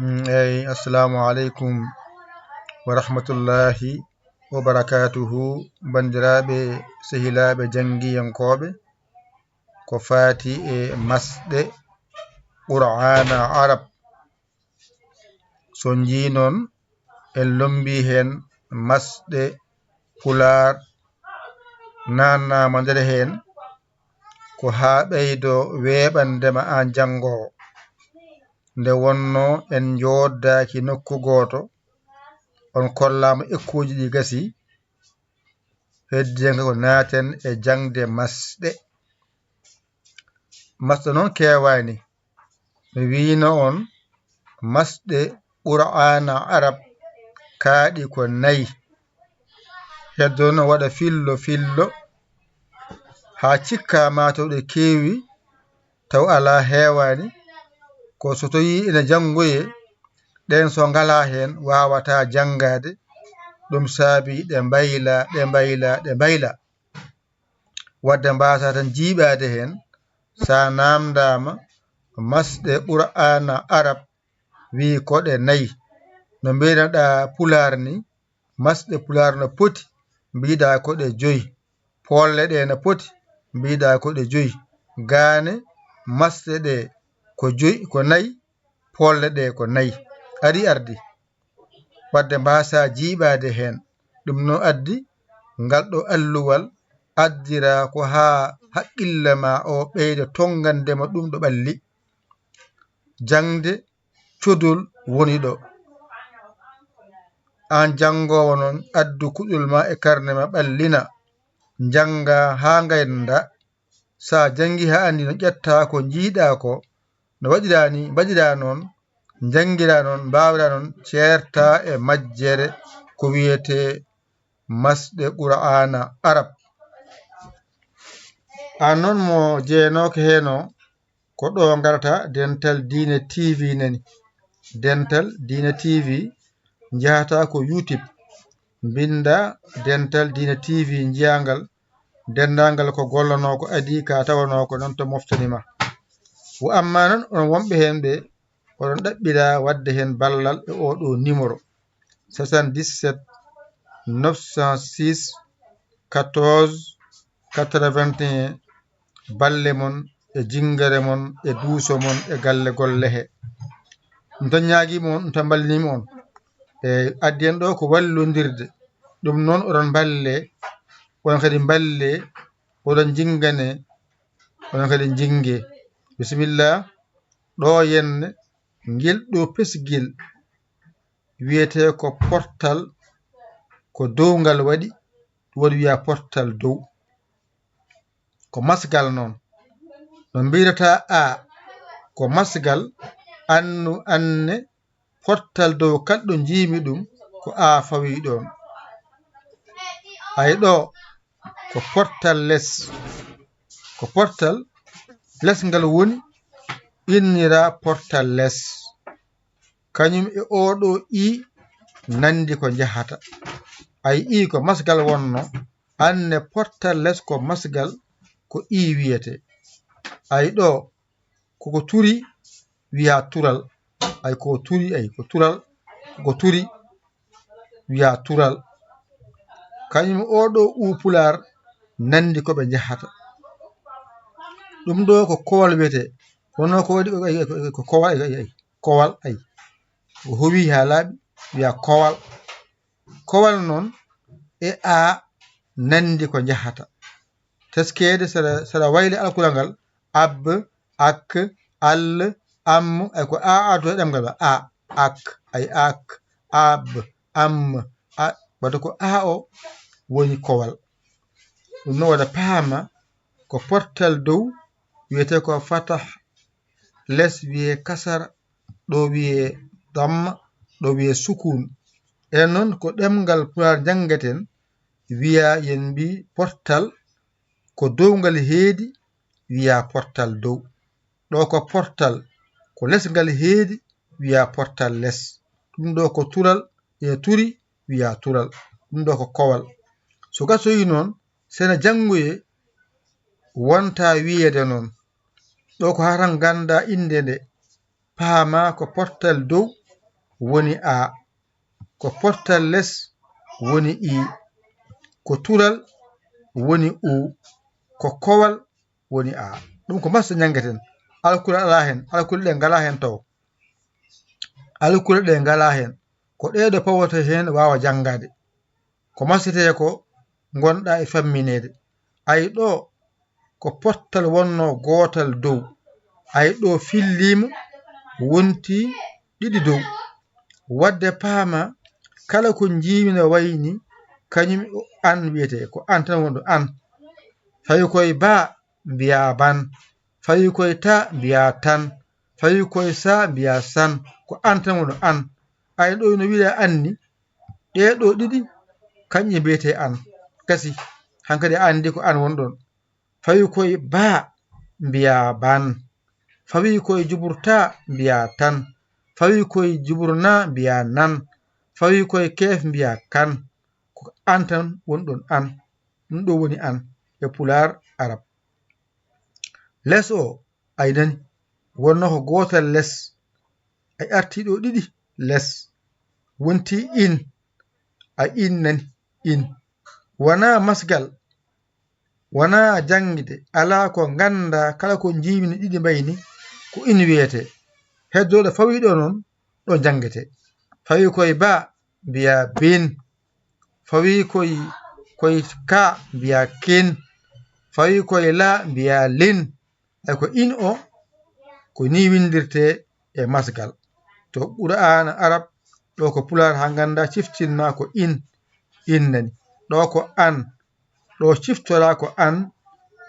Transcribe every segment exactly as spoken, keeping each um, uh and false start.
Mm, eyi, assalamu aleykum wa rahmatullahi wa barakatuhu. Banndiraaɓe, sehilaaɓe, janngiyankooɓe, ko faati e masɗe Qur'aana Arab. So njii noon, en lommbii heen masɗe Pulaar, naannaama nder heen ko haa ɓeydo weeɓande ma aan janngoowo. Nde wonnoo en njooddaaki nokku gooto, on kollaama ekkuuji ɗi gasii, heddi heen ko naaten e jaŋde masɗe. Masɗe noon keewaani. Mi wiino on masɗe Qur'aana Arab kaaɗi ko nayi. Heddo no waɗa fillo fillo haa cikkaa maa taw ɗe keewi, taw alaa, heewaani. Ko so tawii ina janngoyee, ɗeen so ngalaa heen waawataa janngaade, ɗum saabii ɗe mbaylaa, ɗe mbaylaa, ɗe mbaylaa. Wadde mbaasaa tan jiiɓaade heen, so a naamndaama masɗe Qur'aana Arab wii ko ɗe nayi. No mbiy-ɗaa Pulaar ni, masɗe Pulaar no poti, mbiy-ɗaa ko ɗe joyi. Poolle ɗe no poti, mbiy-ɗaa ko ɗe joyi. Gaa ne, masɗe ɗe ko joyi, ko nayi, poolle ɗe ko nayi. Ari ardi. Wadde mbaasaa jiiɓaade heen. Ɗum no addi ngal ɗo alluwal addiraa ko haa haqqille ma o ɓeyda tonngande ma ɗum ɗo ɓalli. Jaŋde codol woni ɗo. Aan janngoowo noon, addu kuɗol ma e karne ma ɓallina. Njanngaa haa ngaynda. So a janngii haa anndi no ƴettaa ko njiiɗaa ko, no waɗiraa ni, mbaɗiraa noon, njanngiraa noon, mbaawiraa noon, ceertaa e majjere ko wiyetee masɗe Qur'aana Arab. Aan noon mo jeenooka heen o, ko ɗo ngarata Dental Diine T V nani. Dental Diine T V, njahataa ko YouTube, mbinndaa Dental Diine T V, njiyaa ngal, denndaangal ko gollanoo ko adii, ka tawanoo ko noon to moftani ma. Wo amma noon, on wonɓe heen ɓe, oɗon ɗaɓɓiraa waɗde heen ballal e oo ɗoo numéro, soixante-dix-sept neuf cent six quatorze quatre-vingt-un, balle mon, e jinngere mon, e duuso mon, e galle golle he. Ɗum tan ñaagii mo on, ɗum tan mballiniima on. E addi en ɗo ko wallondirde. Ɗum noon oɗon mballe, oɗon kadi mballe, oɗon njinnganee, oɗon kadi njinnge. Bisimilla, ɗo yenne, ngel ɗo pesgel wiyetee ko portal, ko dow ngal waɗi, ɗum waɗi wiyaa portal dow. Ko masgal noon. No mbiyrataa A, ko masgal, annu, anne, portal dow kal ɗo njiimi ɗum, ko A fawi ɗoon. Ay ɗo, ko portal les. Ko portal les ngal woni, inniraa portal les. Kañum e oo ɗo I nanndi ko njahata. Ay I ko masgal wonno, anne portal les ko masgal, ko I wiyetee. Ay ɗo, koko turi wiyaa tural. Ay ko turi, ay ko tural, koko turi wiyaa tural. Kañum oo ɗo U pulaar nanndi ko ɓe njahata. Ɗum ɗo ko kowal wiyetee. Kono ko waɗi, ay, ay, ko kowal, ay, ay, ay, kowal, ay. Ko howi haa laaɓi, wiyaa kowal. Kowal noon e A nanndi ko njahata. Teskeede sara, sara wayle alkulal ngal, ab, ak, al, am, ay ko A addu e ɗemngal ma. A, ak, ay ak, ab, am, a, wadde ko A o woni kowal. Ɗum noon waɗa paama ko portal dow wiyetee ko fatah, les wiyee kasara, ɗo wiyee damma, ɗo wiyee sukun. Enen noon ko ɗemngal pulaar njanngeten, wiyaa yen mbii portal, ko dow ngal heedi wiyaa portal dow. Ɗo ko portal, ko les ngal heedi wiyaa portal les. Ɗum ɗo ko tural, ina turi wiyaa tural. Ɗum ɗo ko kowal. So gasoyi noon, sene janngoye wonta wiyeede noon. Ɗo ko haa tan ngannda innde nde, paama ko portal dow, woni A, ko pottal les woni I, ko tural woni U, ko kowal woni A. Ɗum ko masɗe njanngaten. Alkule alaa heen, alkule ɗe ngalaa heen taw. Alkule ɗe ngalaa heen. Ko ɗee ɗo pawoto heen waawa janngaade. Ko masete ko ngonɗaa e fammineede. Ay ɗo ko pottal wonnoo gootal dow. Ay ɗo filliima wonti ɗiɗi dow. Wadde paama kala ko njiimi no wayni kañum an wiyetee ko an tan wonɗo an. Tawi koye baa mbiyaa ban. Fawi koye ta mbiyaa tan. Fawi koye sa mbiyaa san. Ko an tan wonɗo an. Ay ɗo no wiɗa anni ɗee ɗo ɗiɗi kañƴe mbiyetee an. Gasi hankadi a anndi ko an wonɗon. Fawi koye baa mbiyaa ban. Fawi koye juburta mbiyaa tan. Fawi koye juburna mbiyaa nan. Fawi koye keef mbiyaa kan. Ko an tan wonɗon an. Ɗum ɗo woni an e pulaar arab. Les o ay nani wonno ko gootal les. Ay arti ɗo ɗiɗi les. Wonti in. A in nani in. Wonaa masgal. Wonaa janngde. Alaa ko ngannda kala ko njiimi no ɗiɗi mbayni ko in wiyetee. Heddooɗo fawiiɗo noon ɗo njanngetee. Fawi koye baa mbiyaa bin. Fawi koye koye ka mbiyaa kin. Fawi koye la mbiyaa lin. Ay ko in o ko ni winndirtee e masgal. To Qur'aana arab ɗo ko pulaar haa ngannda ciftinma ko in in nani. Ɗo ko an. Ɗo ciftoraa ko an.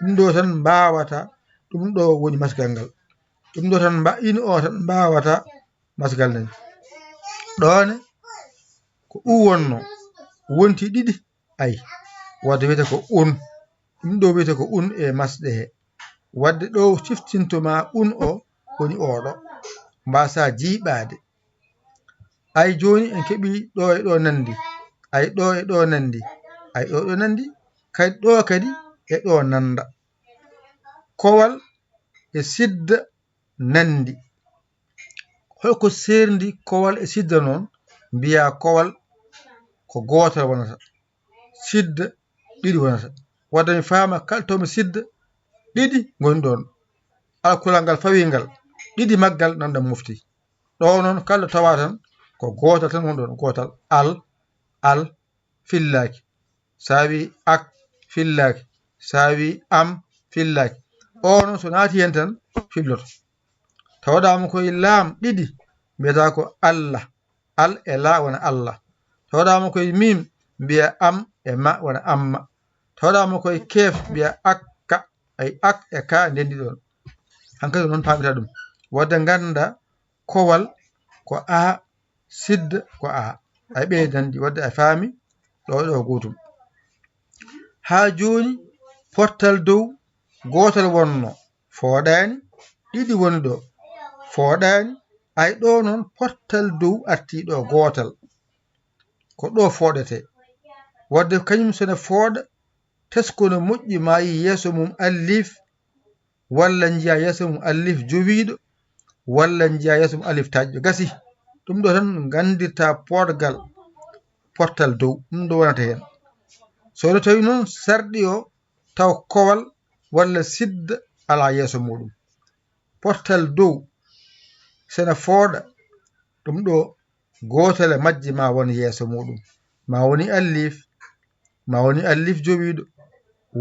Ɗum ɗo tan mbaawata. Ɗum ɗo woni masgal ngal. Ɗum ɗo tan mba in o tan mbaawata masgal nani. Ɗoone ko u wonno wonti ɗiɗi. Ay wadde wiyete ko un. Ɗum ɗo wiyete ko un e masɗe he. Wadde ɗo ciftintoma un o woni oɗo. Mbasa jiiɓaade. Ay jooni en keɓi ɗo e ɗo nandi. Ay ɗo e ɗo nandi. Ay ɗo e ɗo nandi. Kadi ɗo kadi e ɗo nanda. Kowal e sidda nandi. Holko seerndi kowal e sidda noon? Mbiyaa kowal ko gootal wonata, sidda ɗiɗi wonata. Wadde mi faama kala tawmi sidda ɗiɗi ngoni ɗoon. Alkulal ngal fawii ngal, ɗiɗi maggal nan ɗo mofti. Ɗo noon kala tawaa tan ko gootal tan woni ɗoon, gootal. Al, al, fillaaki. So a wii ak, fillaaki. So a wii am, fillaaki. O noon so naati heen tan filloto. Tawaɗaama koye laam ɗiɗi, mbiyata ko Allah. Al e la wona Allah. Tawaɗaama koye miim, mbiya am e ma wona amma. Tawaɗaama koye keef, mbiya akka. Ay ak e ka ndenndi ɗoon. Hankadi noon paamita ɗum. Wadde ngannda kowal ko a, sidda ko a. Ay ɓeydandi wadde a faami ɗo ɗo gootum. Haa jooni pottal dow gootal wonno, fooɗaani, ɗiɗi woni ɗo, fooɗaani. Ay ɗo noon pottal dow arti ɗo gootal. Ko ɗo fooɗete. Wadde kañum so ne fooɗa, tesko no moƴƴi maayi yeeso mum allif, walla njiya yeeso mum allif jowiiɗo, walla njiya yeeso mum allif taƴƴo. Gasi. Ɗum ɗo tan nganndirta poorgal pottal dow. Ɗum ɗo wonata heen. So no tawi noon sarɗi o taw kowal walla sidda alaa yeeso muɗum. Pottal dow sene fooɗa ɗum ɗo gootal e majje ma won yeeso muɗum. Ma woni allif, ma woni allif jowiiɗo,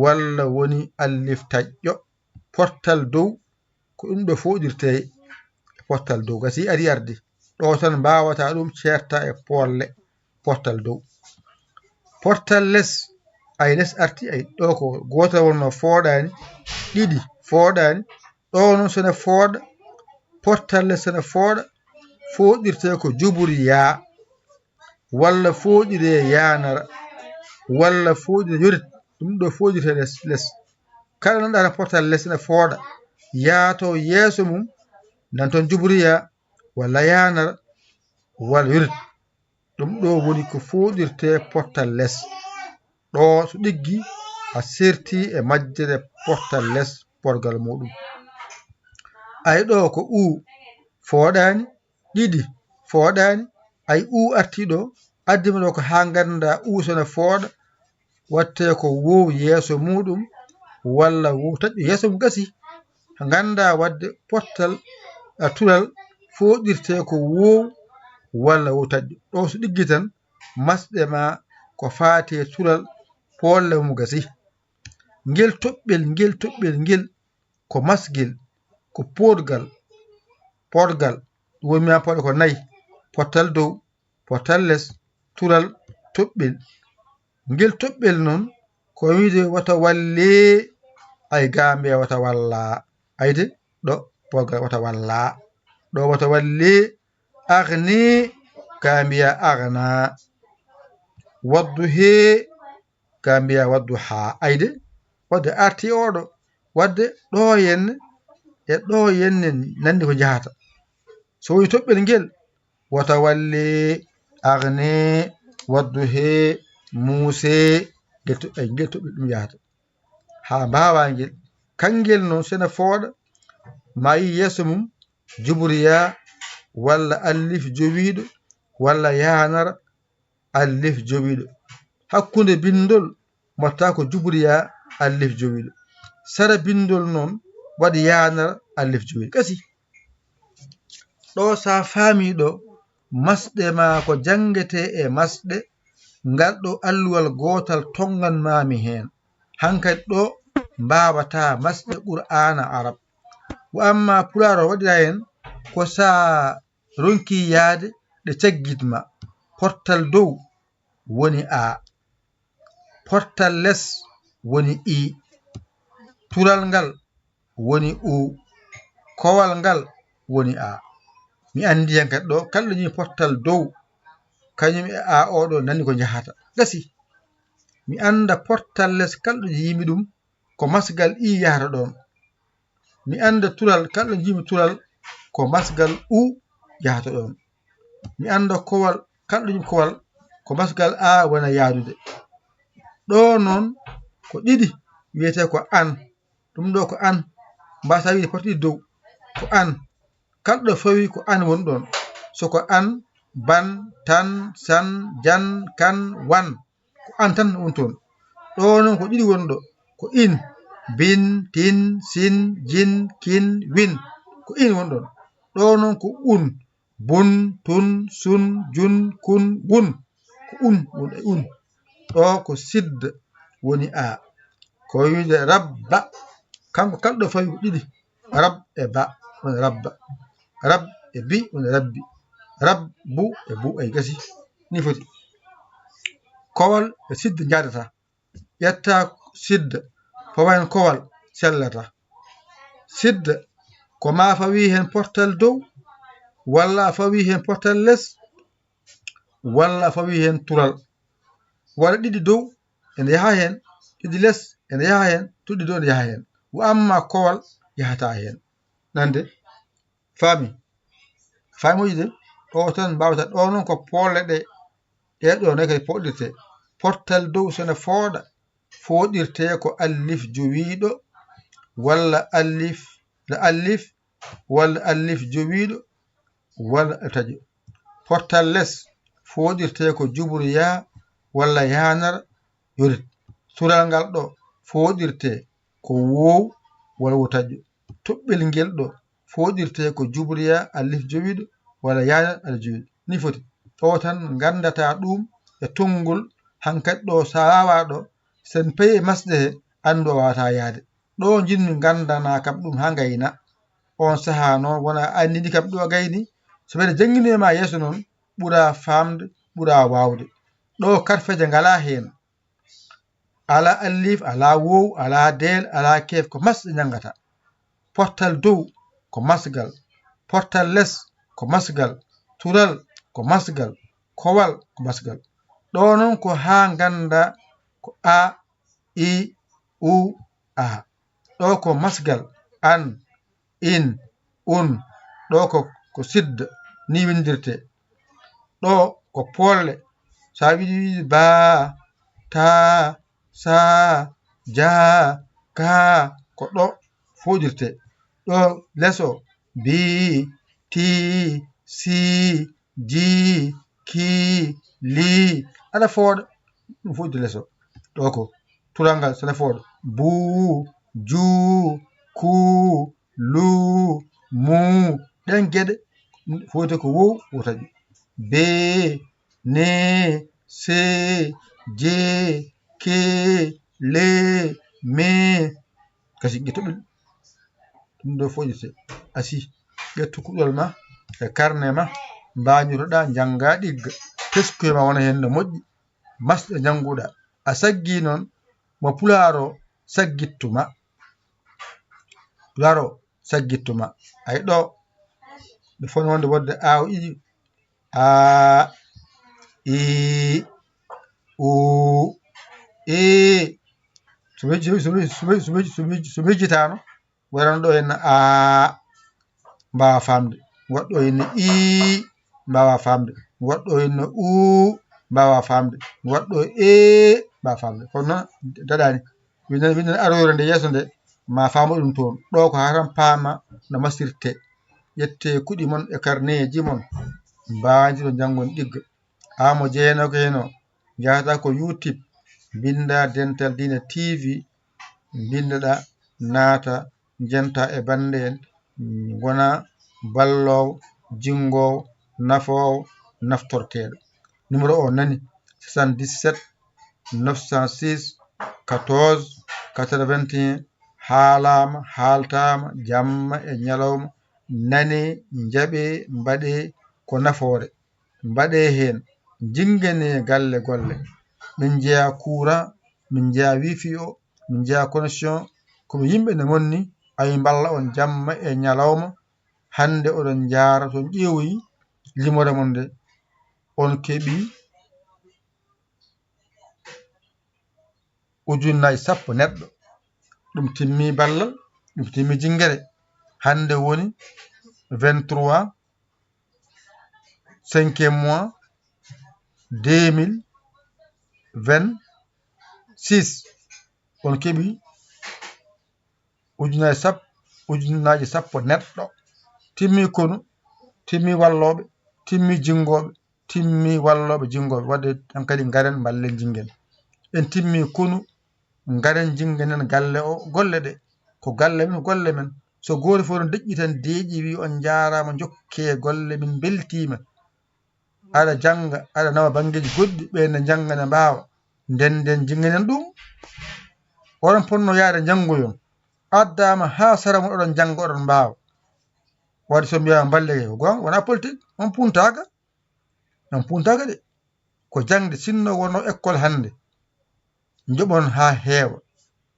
walla woni allif taƴƴo. Pottal dow ko ɗum ɗo fooɗirte e pottal dow. Gasi ari arde. Ɗo tan mbaawata ɗum ceerta e poolle pottal dow. Pottal les, ay les arti, ay ɗo ko gootal wonno fooɗaani, ɗiɗi fooɗaani, ɗo noon so ne fooɗa, pottal les so ne fooɗa, fooɗirte ko juburi yaa, walla fooɗire yaanara, walla fooɗire yorit, ɗum ɗo fooɗirte les, les. Kala noon ɗaata pottal les ne fooɗa, yaato yeeso mum, nan toon juburi yaa, walla yaanara, walla yorit. Ɗum ɗo woni ko fooɗirte pottal les. Ɗo so ɗiggi a serti e majjere pottal les porgal muɗum. Ay ɗo ko u fooɗaani, ɗiɗi fooɗaani, Ay uu artii ɗo, addima ɗo ko haa ngannda uu so no fooɗa, wattee ko woow yeeso muuɗum, walla woow taƴƴo yeeso mum gasi. Ngannda waɗde pottal, a, tural fooɗirtee ko woow walla woow taƴƴo. Ɗo so ɗiggi tan, masɗe ma ko faati e tural poolle mum gasi. Ngel toɓɓel, ngel toɓɓel, ngel ko masgel, ko poodgal, poodgal, ɗum woni mi an pooɗe ko nayi, pottal dow, pottal les, tural, toɓɓel. Ngel toɓɓel noon, ko wiide wata wallee, ay gaa mbiya wata wallaa. Ayde, ɗo, poodgal wata wallaa. Ɗo wata wallee, agni, gaa mbiya agna. Wadduhee, gaa mbiya wadduhaa. Ayde, wadde arti oɗo, wadde ɗo henne e ɗo henne nanndi ko njahata. So woni toɓɓel ngel, wata wallee, agni, wadduhee, muusee, ngel to-, ay, ngel toɓɓel ɗum yahata. Haa mbaawaa ngel. Kangel noon, so no fooɗa, ma yi yeeso mum, jubriya, walla allif jowiiɗo, walla yaanara, allif jowiiɗo. Hakkunde binndol, motta ko jubriya, allif jowiiɗo. Sara binndol noon, waɗi yaanara, allif jowiiɗo. Gasi. Ɗo so a faamii ɗo, masɗe ma ko janngetee e masɗe, ngal ɗo alluwal gootal tonngan-maa-mi heen. Hankadi ɗo mbaawataa masɗe Qur'aana Arab. Wa amma Pulaar o waɗira heen ko so a ronkii yahde ɗe caggit ma. Pottal dow woni A. Pottal les woni I. Tural ngal woni U. Kowal ngal woni A. Mi anndi heen kadi ɗo, kala ɗo njii pottal dow, kañum e A oɗo nanndi ko njahata. Gasi. Mi annda pottal les kala ɗo njiimi ɗum, ko masgal I yahata ɗoon. Mi annda tural, kala ɗo njiimi tural, ko masgal U yahata ɗoon. Mi annda kowal, kala ɗo njiimi kowal, ko masgal A wona yahdude. Ɗo noon ko ɗiɗi, wiyetee ko an. Ɗum ɗo ko an. Mbaasa wiide pottal ɗiɗi dow. Ko an. Kala ɗo fawi ko an woni ɗoon. So ko an, ban, tan, san, jan, kan, wan. Ko an tan woni toon. Ɗo noon ko ɗiɗi woni ɗo. Ko in, bin, tin, sin, jin, kin, win. Ko in woni ɗoon. Ɗo noon ko un, bun, tun, sun, jun, kun, wun. Ko un woni e un. Ɗo ko sidd woni A. Ko wiide rabba. Kanko kala ɗo fawi ko ɗiɗi. Rab e ba woni rabba. Rab e bi woni rabbi. Rabbu e bu ay gasi. Ni foti. Kowal e sidd njaadata. Ƴetta sidd, fawa heen kowal, sellata. Sidd, ko ma fawi heen pottal dow, walla a fawi heen pottal les, walla a fawi heen tural. Walla ɗiɗi dow ene yaha heen, ɗiɗi les ene yaha heen, ɗiɗi dow ene yaha heen. Wa amma kowal yahataa heen. Nande? Faami? Faami moƴƴi de? Ɗo tan mbaawata, ɗo noon ko pooɗle ɗe, ɗe ɗo ne kadi pooɗirte. Pottal dow so ne fooɗa, fooɗirte ko allif jowiiɗo, walla allif, la allif, walla allif jowiiɗo, walla taƴo. Pottal les, fooɗirte ko jubru yaa, walla yaanar, yorit. Tural ngal ɗo, fooɗirte ko woow, walla wo taƴo. Toɓɓel ngel ɗo, fooɗirte ko jubru yaa, allif jowiiɗo, walla yaanar, allif jowiiɗo. Ni foti. Ɗo tan nganndata ɗum e tonngol, hankadi ɗo so a waawaa ɗo, sen payi e masɗe he, anndu a waawataa yahde. Ɗo njiɗmi nganndanaa kam ɗum haa ngayna. Oon sahaa noon wona a anndini kam ɗo a gayni. So mbeɗa jannginoyi ma yeeso noon, ɓuraa faamde, ɓuraa waawde. Ɗo karfeeje ngalaa heen. Alaa allif, alaa woow, alaa deel, alaa keef, ko masɗe njanngata. Pottal dow ko masgal, pottal les ko masgal, tural ko masgal, kowal ko masgal. Ɗo noon ko haa ngannda ko A, I, U, A. Ɗo ko masgal, an, in, un. Ɗo ko, ko sidda, ni winndirte. Ɗo ko poolle. So a wiɗi wiɗi baa, taa, saa, jaa, kaa, ko ɗo fooɗirte. Ɗo leso, bii, tii, sii, jii, kii, lii. Aɗa fooɗa. Ɗum fof udde leso. Ɗo ko turangal, so aɗa fooɗa. Buu, juu, kuu, luu, muu. Ɗeen geɗe, fooyte ko wow, wota ƴu. Bee, nee, see, jee, kee, lee, mee. Kasi ƴettu ɗum. Ɗum ɗo fof ƴette. Asi, ƴettu kuɗol ma e karne ma, mbañotoɗaa, njanngaa ɗigga. Teskoy ma wona heen no moƴƴi. Masɗe njannguɗaa. A saggii noon, mo pulaar o saggittu ma. Pulaar o saggittu ma. Ay ɗo, ɓe foti wonde, wonde aaw ɗiɗi. A, i, u, i. So wejji-, so wejji-, so wejji-, so wejji-, so wejji-, so wejjitaano, waɗan ɗo henna a, mbaawa faamde. Waɗ ɗo henna i, mbaawa faamde. Waɗ ɗo henna u, mbaawa faamde. Waɗ ɗo e, mbaawa faamde. Kono noon daɗaani. Winden, winden aroore nde yeeso nde, ma faamo ɗum toon. Ɗo ko haram paama no masirte. Ƴette kuɗi mon e karneeji mon. Mbaadi ɗo njanngon ɗigga. Amo jeyano ko heno. Njahata ko YouTube. Mbinda Dental Diine T V. Mbindaɗa, naata, njenta e bannde en. Ngona balloowo, jinngoowo, nafoowo, naftorteeɗo. Numéro o nani, soixante-dix-sept, neuf cent six, quatorze, quatre-vingt-un. Haalaama, haaltaama, jamma e ñalawma, nane, njaɓe, mbaɗe ko nafoore. Mbaɗe heen, njinngene galle golle. Min njeya courant, min njeya wifi o, min njeya connexion. Ko ɓe yimɓe ne monni, ay mballa on jamma e ñalawma. Hannde oɗon njaara, so on ƴeewoyi limore mon nde, on keɓi ujunnaaji sappo neɗɗo. Ɗum timmi ballal, ɗum timmi jinngere. Hannde woni vingt-trois, cinquième mois, deux mille vingt-six. On keɓi ujunnaaji sappo, ujunnaaji sappo neɗɗo. Timmi konu, timmi wallooɓe, timmi jinngooɓe, timmi wallooɓe jinngooɓe. Wadde en kadi ngaren mballen jinnguen. En timmi konu, ngaren jinngenen galle o, golle ɗe. Ko galle men, golle men. So gooto fof no deƴƴi tan deeƴi, wi on njaaraama, njokke golle, min mbeltiima. Aɗa jannga, aɗa nawa banngeeji goɗɗi, ɓe ne njannga ne mbaawa. Nden, nden jinngenen ɗum. Oɗon ponno yaade njanngoyon. Addaama haa sara mon, oɗon njannga, oɗon mbaawa. Waɗi so mbiyaa mballe ko goonga, wonaa politique, on puntaaka. On puntaaka de. Ko jaŋde sinno wonno école hannde. Njoɓon haa heewa.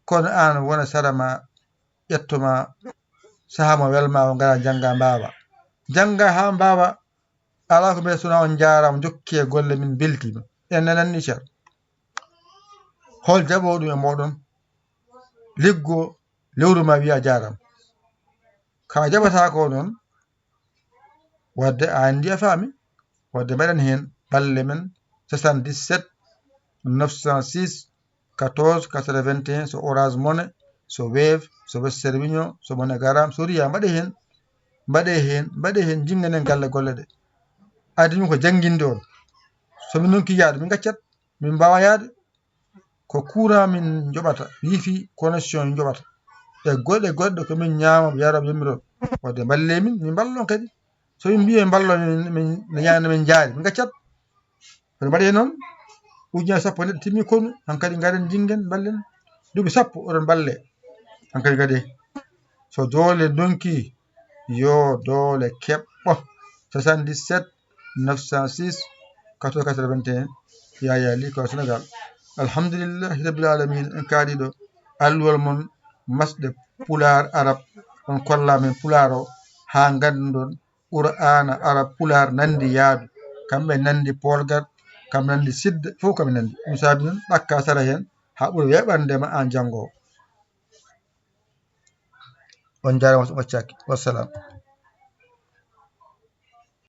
Kono aan wona sara ma, ƴetto ma, sahaa mo welma o, ngara njannga mbaawa. Njannga haa mbaawa. Alaa ko mbiyata, sona on njaaraama, njokke golle, min mbeltiima. En nananni cer. Hol jaɓoowo ɗum e mooɗon? Liggo lewru ma, wiya jaaraama. Ka jaɓataa ko noon, wadde a anndi a faami. Wadde mbaɗen heen balle men, soixante-dix-sept, neuf cent six, quatorze, quatre-vingt-un, so Orange Money, so Wave, so Western Union, so MoneyGram, so Ria, mbaɗe heen, mbaɗe heen, mbaɗe heen, jinngenen galle golle ɗe. Addi min ko jannginde on. So min ndonki yaade, min ngaccat, min mbaawa yaade. Ko courant min njoɓata, wifi connexion min njoɓata. E goɗɗe goɗɗe ko min ñaama, yara, yamiro. Wadde mballe min, min mballon kadi. So min mbiye mballo min, min, min ñaana min njaari, min ngaccat. Kono mbaɗe noon, ujunere sappo neɗɗo timmi konu, hankadi ngaren jinnguen, mballen. Duuɓi sappo oɗon mballe. Hankadi kadi, so doole ndonki, yo doole keɓɓo. Soixante-dix-sept, neuf cent six, quatorze quatre-vingt-un, Yaya Ly ko Sénégal. Alhamdulillahi Rabbil Alamina, en kaari ɗo alluwal mon masɗe pulaar arab, on kolla men pulaar o, haa nganndon Qur'aana arab pulaar nanndi yaadu, kamɓe nanndi polgar, kamɓe nanndi sidda, fof kamɓe nanndi. Ɗum saabi noon ɗakka sara heen haa ɓura weeɓande ma aan janngoowo. On njaaraama, so ɓaccaaki. Wassalam.